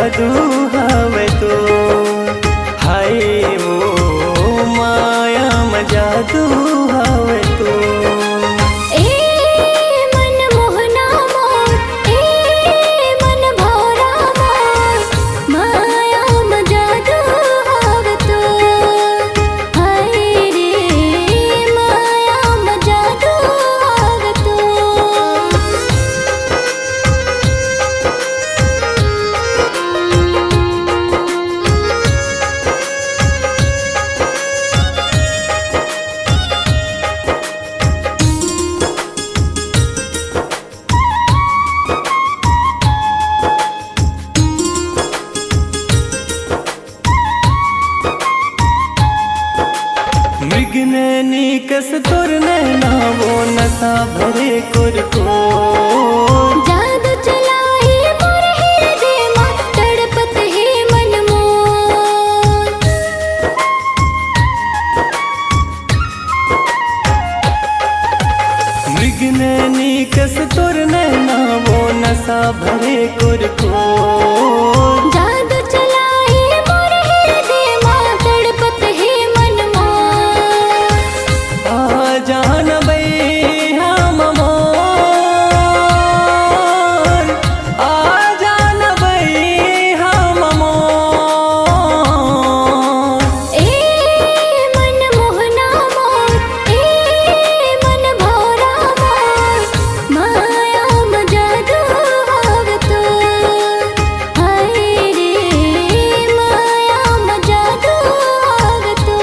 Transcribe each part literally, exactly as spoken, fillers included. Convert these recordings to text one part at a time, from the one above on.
जादू हवे तो, हाय वो माया म जादू हवे तो। ए मन मोहना मोर, ए मन भौरा मोर, माया म जादू हवे तो। हाय रे, माया म जादू हवे तो। मृग नैनी कस तोर नैना, वो नशा भरे कुरकुर। जादू चलाए मोर हृदय मा, तड़पत हे मन मोर। मृग नैनी कस तोर नैना, वो नशा भरे कुरकुर। जादू चलाए मोर हृदय मा, तड़पत हे मन मोर। आ जान बई हम मोर, आ जान बई हम मोर। ए मन मोहना मोर, ए मन भौरा मोर, माया म जादू हवे तो। हाय रे, माया म जादू हवे तो।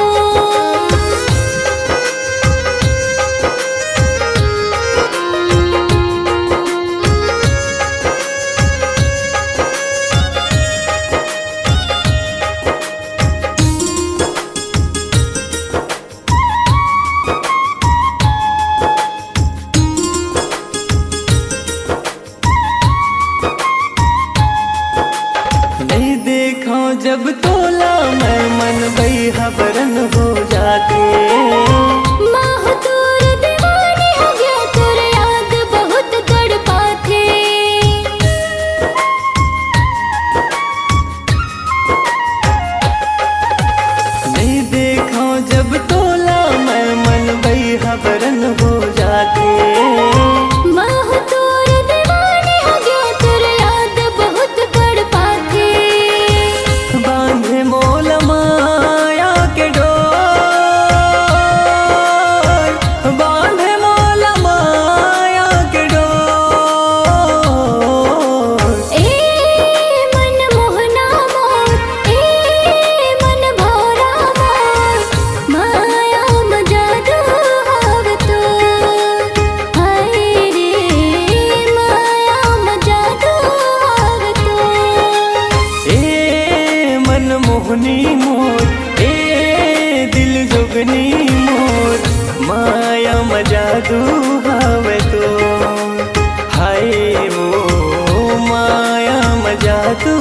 नइ देखंव जब तोला मैं, मन बई हबरन हो जाथे। माहू तोर दीवानी हो गया, तोर याद बहुत तड़पाथे। नइ देखंव जब तोला मैं, मन बई हबरन हो जाथे। माहू तोर दीवानी हो गया, तोर याद बहुत तड़पाथे। बांधे मोला माया के डोर, बांधे मोला माया के डोर। ए मन मोहना मोर, ए मन भौरा मोर, माया म जादू हवे तो। हाय रे, माया म जादू हवे तो। ए मन मोहनी मोर, ए दिल जोगनी मोर, माया म जादू हवे तो। हाय वो माया म जादू